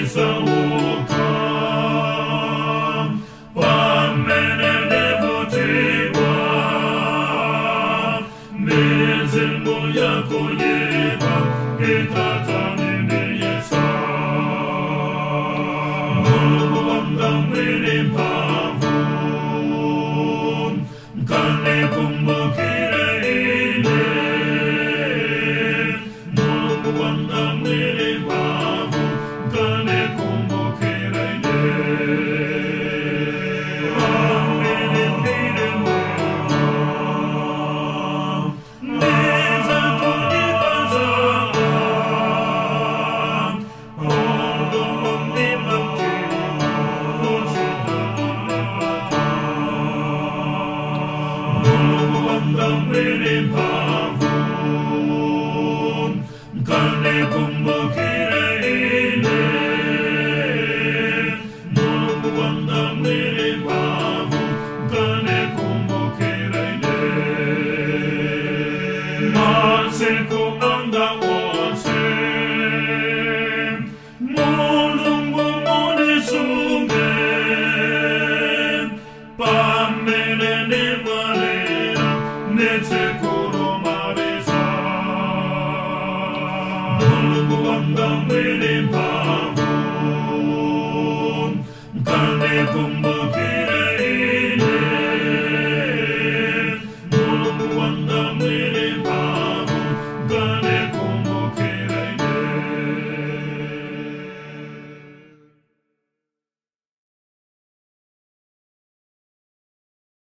Ndisauka, pamene ndivutika, mizimu yakuyipa itatanindiyesa. Mulungu wanga mwini mphamvu, mkanikumbukire ine. Mulungu wanga mwini mphamvu, mkanikumbukire ine. Pamene ndilemera, ndizakuipazanga, Oloma mtima mtima, kuchita. Mulungu wanga mwini mphamvu, mkanikumbukire ine. Mulungu wanga mwini mphamvu, mkanikumbukire ine. Masiku anga wonse, Mulungu munisunge, pamene ndimwalira nitsekulumaliza. Mulungu wanga mwini mphamvu.